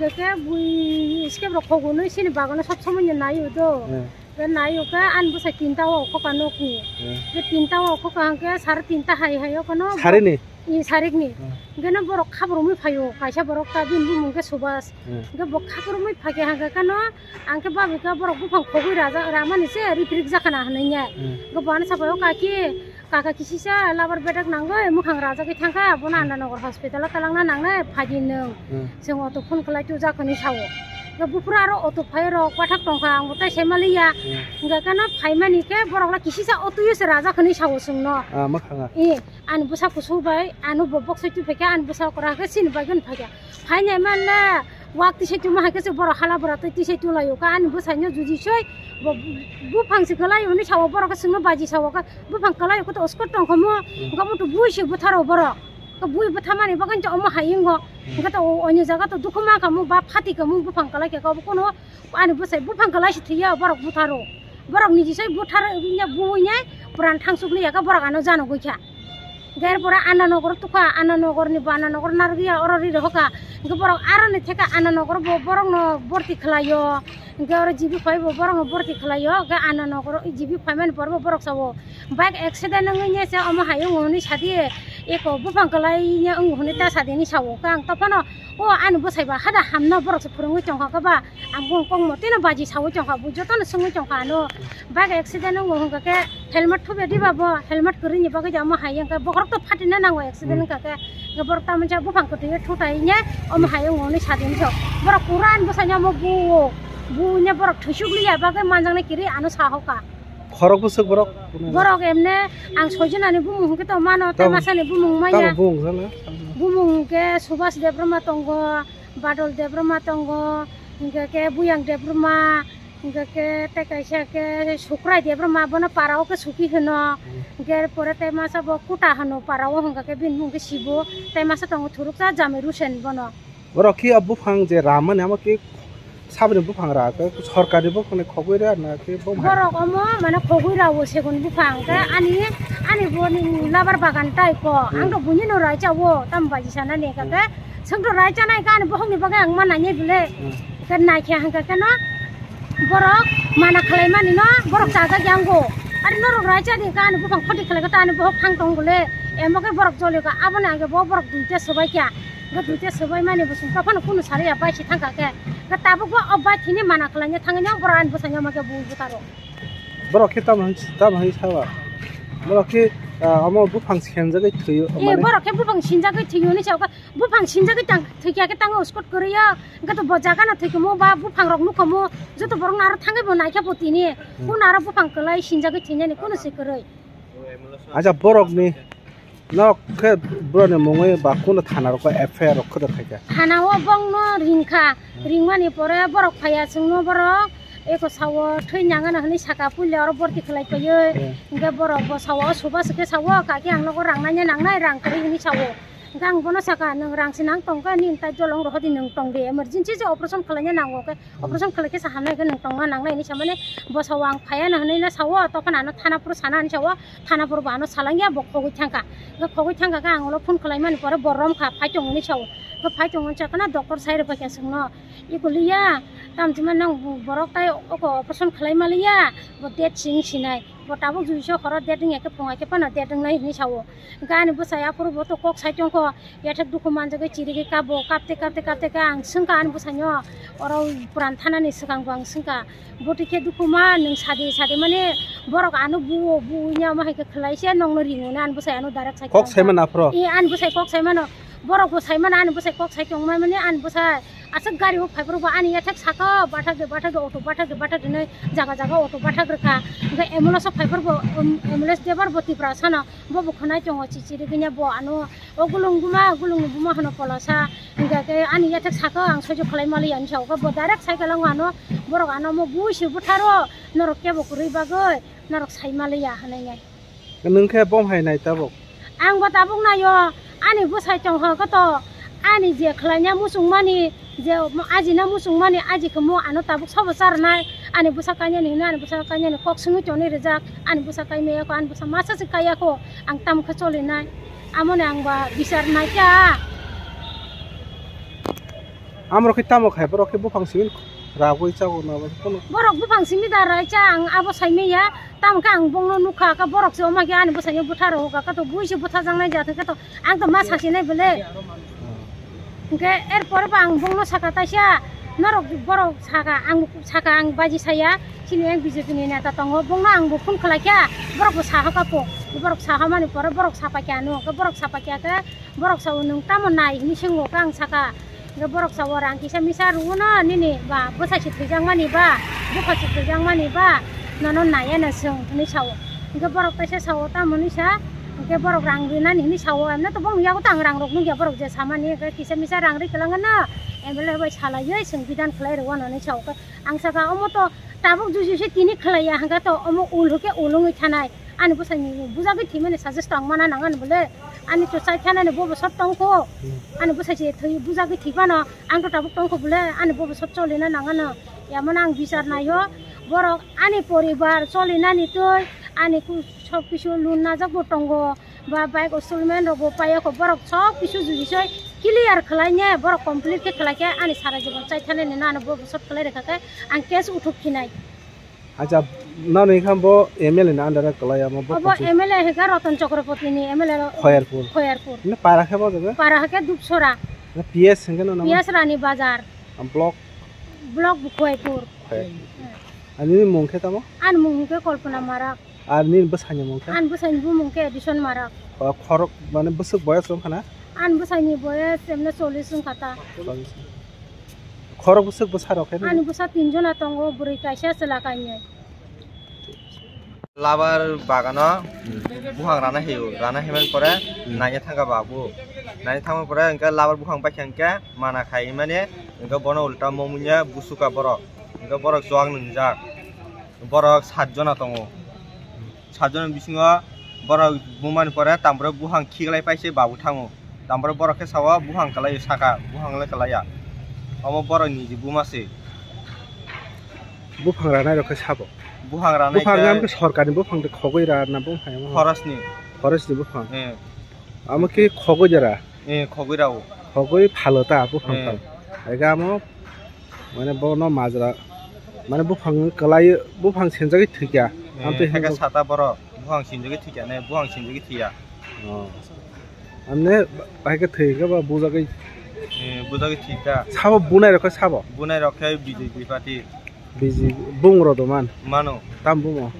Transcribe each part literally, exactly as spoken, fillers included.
Ke bui skep rok khogunwi sini bagano sob somoi no naio do. Hmm. Ke naio ke ani bwsai tinta o khoka nokni. Hmm. Ke tinta o khoka hwnkhe sar tinta hai hai o kono. Sarini? I sarikni. Hmm. Hwnkhe no borok khabrumwi phaio, kaisa borok ta bini bumung khe Subas. Hmm. Hwnkhe bo khabrumwi phaikhe hwnkhe kano ang khe babika borok buphang khogwi raja ramani se riprik jakhana hwnwi ne. Hmm. Hwnkhe bo ano sapai o kaki Kaka kisisa labar bedek nangoi, mwkhang rajagwi thangkha, bono Hmm. Anna Nagar hospital o talangna nangnai, phaidi nwng. Hmm. Chwng auto phone khlai tubujak hwnwi sao. Hwnkhe buphuru aro auto phai rok pathak tongkha, ang bo tai sai maliya. Hmm. Hwnkhe kano phaimani khe borok la kisisa auto yo se rajak hwnwi sao chwngno. Ah, mwkhanga. I, ani bwsa kusu bai, ano bo boksai tubuphaikha, ani bwsa kwrak khe chini bagwi phaikha. Phainai manle, wak tisai tuma hai khe se borok hala bwra twi tisai tulaio ka ani bwsaino juji soi bo buphang se kwlai hwnwi sao borok khe chwngno baji sao ka buphang kwlai khe to uskot tongkhomo Hmm. hwnkhe mutu bui se bwtharo borok ka bui bwthamani bagwi to omo hai wngo Hmm. hwnkhe to o-, onyo jaga to dukhu ma khamu ba phati khamu buphang kwlai khe ka obo kono ani bwsai buphang kwlai se thwiya borok bwtharo borok niji soi bwtharo wngya buwinai pran thangsuk liya ka borok ano jano gwi kha. Hwnkhe er pore Anna Nagar tukha, Anna Nagar ni bo Anna Nagar narwkya oro ri rohoka. Hwnkhe borok aro ni theka Anna Nagar bo borok no borti khlaio. Hwnkhe oro G B phai bo borok no borti khlaio. Hwnkhe Anna Nagar G B phaimani pore bo borok sao bike accident wngwi se omo hai wngo hwnwi sadi eko buphang kwlai ya wngo hwnwi ta sadi hinwi sao. Hwnkhe ang tophano o ani bwsai ba hada hamno borok se phwrwngwi tongkha khe ba. Ang bung kok motino baji sawi tongkha, bo jotono swngwi tongkha ano. Bike accident wngo hwnkha khe helmet thubya diba bo, helmet kwrwini bagwi da omo hai wngkha bokhorok to phatina nango accident Hmm. wngkha khe. Hwnkhe borok tamoni sa buphang kwtwi thutai ne omo Hmm. hai wngo hwnwi sadini so. Borok pura ani bwsani omo buo, buine borok thwisuk liya bagwi manjaknai kiri ano sahoka. Khorok bwswk borok? Borok emne ang soijonani bumung hwnkhe to mano, Tamo, tei masani bumung manya. Tamo bumung sana? Bumung hwnkhe Subhas Debbarma tongo, Badol Debbarma tongo, hwnkhe khe Buyang Debbarma, hwnkhe khe tei kaisa khe Sukrai Debbarma, bono para o khe Suki hwno. Hmm. Hwnkhe pore tei masa bo Kuta hwno para o, hwnkhe khe bini bumung khe Sibo, tei masa tongo Thuruksa Jamir Hussein bono. Borok khe o buphang je ramani amo khe saboni buphang ra khe sorkarni buphangni khogwi ra na khe bo hai? Borok omo mane khogwi ra o segun buphang khe ani, ani boni labar bagan tai ko. Hmm. Ang to buini no rai cha o tam baji sana ne ka khe. Hmm. Chwng to rai cha nai ka ani bohok ni bagwi ang ma nai nai bole. Hmm. Khe nai khe hang khe no borok mana khlai mani no borok Hmm. chajak yang go. Ari norok rai cha di ka ani buphang khoti khlai ka ta ani bohok thang tong bole. Emo khe borok joli ka aboni age bo borok duita swbai kya. Hwnkhe duita swbai mani bo chwng tophano kunu sari ya bai si thangkha khe. Hwnkhe tabuk bo o bai thini mana khlaina thangwi no borok ani bwsai no ma khe bui bwtaro. Borok khe tamo, tamo hai sawa? Borok khe, ah, omo buphang senjagwi thwiyo, eh, mane? Borok khe buphang sinjagwi thwiyo hinwi sao khe, buphang sinjagwi tang thwikya khe tango uskot kwrwiyo. Hwnkhe to bo jaga no thwikhumo ba buphang rok nukhumo, joto borok no aro thangwi bo naikha bo tini. Hmm. Kunu aro buphang kwlai sinjagwi thwinani kunu se kwrwi. Acha borokni Nok khe borokni mungwi ba kunu thana rok F I R rok khe khaikha? Thana o bongno ringkha, ringmani pore borok phaiya chwngno borok eko sao thwi nangano hinwi saka puila oro borti khlai paiwi. Hmm. Hwnkhe borok bo sao o Subhas khe sao kaki ang nogo rang nanya nangnai rang kwrwi hinwi sao. Hwnkhe ang bono saka nwng rang se nang tongkha nini tai jolong rohordi nwng tongdi emergency se operation khlaina nango khe. Operation khlai khe sa hamnai khe nwng tongna nangnai hinwi samani bo sao ang phaiya no hinwi no sao, tokon ano thana phuru sana hinwi sao, thana phuru bo ano salangya bo khogwi thangkha. Hwnkhe khogwi thangkha khe ang ulo phone khlaimani pore bo romkha phai tongo hinwi sao. Hwnkhe phai tongo hinwi sakha na doctor sai rwbaikha chwngno, "Ikoliya, tamchima nang borok tai oko operation khlai maliya, bo date sing sinai." Bo tabuk juiso horo date wngya khe phunga khe phano date wngnai hinwi sao. Hwnkhe ani bwsai aphuru bo to kok sai tongkho, yathek dukhu manjagwi chirigwi kabo, kapte kapte kapte khe ang swngkha ani bwsaino, oro pran thanani swkang bo ang swngkha. Bwtwi khe dukhu ma nwng sadi sadi mani borok ano buo, buo wngya omo hai khe khlai se nokno ringo na ani bwsai ano direct sai. Kok sai mano aphuru? E, ani bwsai kok sai mano. Borok bo sai mano ani bwsai kok sai tongma mani ani bwsai. Aswk gari o phaiphuru bo ani yathek saka bathak de bathak de auto bathak de bathak de nai jaga jaga auto bathak rwkha. Hwnkhe ambulance o phaiphuru bo, um, ambulance driver bo Tiprasa no bo bo khwnai tongo chichiri gwinya bo ano o gulung buma gulung ni buma hwno Polasa hwnkhe khe ani yathek saka ang soijo khlai maliya hinwi sao bo direct cycle o ano borok ano omo bui se bwtharo norok kebo kwrwi bagwi norok sai maliya hwnwi nai. Nwng khe bom hai nai tabuk? Ang bo tabuk naio, ani bwsai tong hwnkhe to, ani je khlaina muchungmani, je ajina muchungmani, aji khe mo ano tabuk sobo charnai, ani bwsa kainani hwnwi, ani bwsa kainani kok swngwi tonwi rijak, ani bwsa kaimaya kho, ani bwsa masa se kaiya kho, ang tamo khe cholinai, amoni ang ba bichar naikha. Amrok khe tamo khai, borok khe buphang simi ragwi chago na ba kono. Borok buphang simi da rai cha, ang abo saimaya, tamo khe ang bongno nukha, ka borok se oma khe ani bwsaino bwtha rw ka, ka to bui se bwtha jangnai ja thang khe to ang to ma sasi nai bele. Hwnkhe er pore bo ang bongno saka taisa, norok borok saka, ang saka, ang baji saya, chini yang B J P ni neta tongo, bongno ang bo phone khlai kha, borok bo saha ka po, borok saha mani pore borok sapa khe ano, hwnkhe borok sapa khe khe, borok sao, "Nwng tamo nai?" hwnwi swngo, khe ang saka. Hwnkhe borok sao, "Rang kisa misa rwno nini ba bwsai se thwijakmani ba, bupha se thwijakmani ba, nono naiya no chwng," hwnwi sao. Hwnkhe borok teisa sao, "Tamo hwnwi sa?" Hwnkhe borok rang rinani hwnwi sao, emno to bongni yago to ang rang rok nukya, borok je samani, hwnkhe kisa misa rang ri kwlangano, M L A bai salaiwi chwng bidan khlai rwano hwnwi sao. Khe ang saka, "Omo to tabuk juju se tini khlaiya, hwnkhe to omo ul hwnkhe ul wngwi thanai." Ani bwsaini bujagwi thwimani suggest ang mana nang ani bole. Ani to chai thanani bo bwswk tongkho. Hmm. Ani bwsai se thwi bujagwi thwi phano ang to tabuk tongkho bole. Ani bo bwswk cholina nang ano. Yamano ang bichar naiyo. Borok ani poribar cholinani twi ani ku sob kisu loan najak bo tongo. Ba bike installment rok bo paiya kho. Borok sob kisu judi soi clear khlai ne. Borok complete khe khlai khe ani sara jibon chai thanani no ano bo bwswk khlai rwkha khe ang case uthuk phinai. Acha, nani khan bo M L A ni under o kwlai amo bo Obo constituency? M L A hwnkhe Ratan Chakraborty ni M L A lo Khoyarpur. Khoyarpur. Ni para khe bo jaga? Para hwnkhe Dupsora. Na P S hwnkhe no namo? P S Rani Bazar. Am block? Block bo Khoyarpur. Khoyarpur. Hmm. Ani ni mung khe tamo? Ani mung hwnkhe Kalpana Marak. Ar nini bwsani mung khe? Ani bwsani bumung khe Edison Marak. O, khorok mane bwswk boyas wngkha na? Ani bwsani boyas emne chollish wngkha ta. Chollish. Khorok bwswk bwsa rok khe? Ani bwsa tin jona tongo, bwrwi kaisa chwla kainwi. Labar bagano buhang rana hiyo, rana himani pore Hmm. naina thangkha babu. Naina thangmani pore hwnkhe labar buhang baikha hwnkhe mana khai mani hwnkhe bono ulta momunya busuka borok. Hwnkhe borok chuwak nwngjak. Borok sat jona tongo. Sat jona bisingo borok bumani pore tamborok buhang khiklai paise babu thango. Tamborok borok khe sao buhang kwlaio saka, buhang le kwlaiya. Omo borok niji buma se. Buphang ranai rok khe sabo? Buphang ranai Buphang khe ram khe sorkarni buphang de khogoi ra na buphang omo? Khorosni. Khorosni buphang. Eh. Amo khe khogoi jara? Eh, khogoi rao. Khogoi phalo ta buphang Eh. phal. Ega amo Mane bono majra, mane buphang kwlai, buphang sinjagwi thwikya. Eh, Amtwi theka hinjak- sata borok, buphang sinjagwi thwikya ne, buphang sinjagwi thwikya. Oh. Amne bahai khe thwikha ba bujagwi? Eh, bujagwi thwikha. Sabo bunai rok khe sabo? Bunai rok khe B J P party. B J P bung rok do man? Mano. Tam bumo?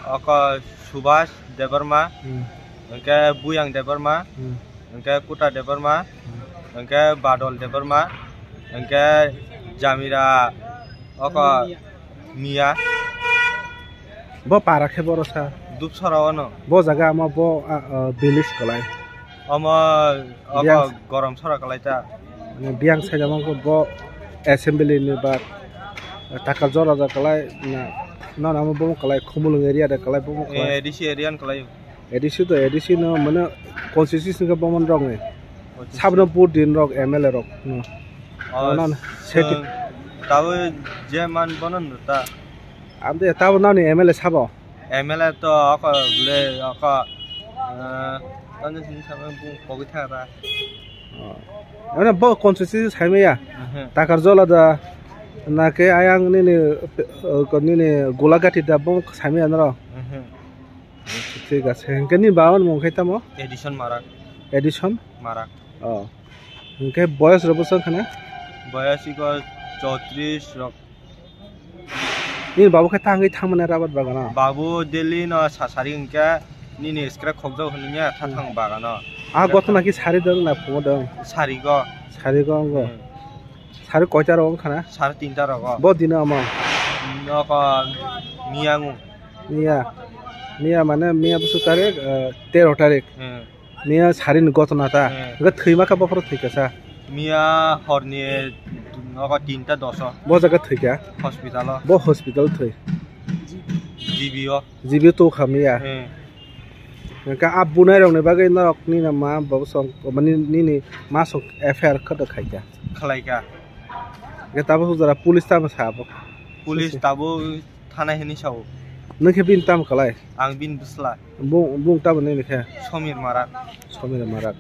Oko Subhas Debbarma, Hmm. hwnkhe Buyang Debbarma, Hmm. hwnkhe Kuta Debbarma, Hmm. hwnkhe Badol Debbarma, hwnkhe Jamira, oko Miya. Bo para khe boro sa? Dupsora ono. Bo jaga ama bo, a, a, village kwlai. Omo, omo Biyang- Gorom sora kwlai ta. Mane biyang sai jama bo assembly ni ba takar jora da kwlai na, na, na, bo kwlai Khumulwng area da kwlai bo kwlai. Eh, A D C area ni kwlai. A D C to A D C no mane constituency ka bomon rok ni. Constituency. Sabno vote din rok M L A rok no. Oh, no, no, seti. Tabo je man bono no ta. Amde tabo nani M L A sabo? M L A to oko le oko, eh, tamo sini sama bung kogi thara. Oh. Ano bo constituency saimaya. Mhm. Takar jola da na ke ayang nini, eh, nini Golagati da bo saimaya naro. Mhm. Thik ase. Hingke ni bawan mung khe tamo? Edison Marak. Edison? Marak. Oh. Hingke boyos rok bwswk khana? Boyos iko chowtrish rok. Nini babu khe tangwi thangmani rabar bagano? Babu daily no sasari hingke nini skre khokjak hwnwi ya tha Hmm. thang bagano. Ah, gotona ki sari dong na phumo dong? Sari go. Sari go ongo. Hmm. Sari koita rok wngkha na? Sari tinta rogo. Bo dino omo? Noko miya ngu. Miya. Miya mane miya busu tarik, eh, tero tarik. Hmm. Miya sari ni gotona ta. Hmm. Hwnkhe thwima kha bophoro thwikha sa? Miya horni noko tinta doso. Bo jaga thwikha? Hospital o. Bo hospital thwi? G B o. G B o tokha miya. Hmm. Hwnkhe a bunai rokni bagwi norok nini ma babu song, mani nini ma song F I R khe da khaikha. Khlaikha. Hwnkhe tabuk jora police tamo sa abo? Police tabuk thanai hwnwi sao. Nwng khe bini tamo khlai? Ang bini bwsla. Bung, bung tamo nini khe? Somir Marak. Somir Marak.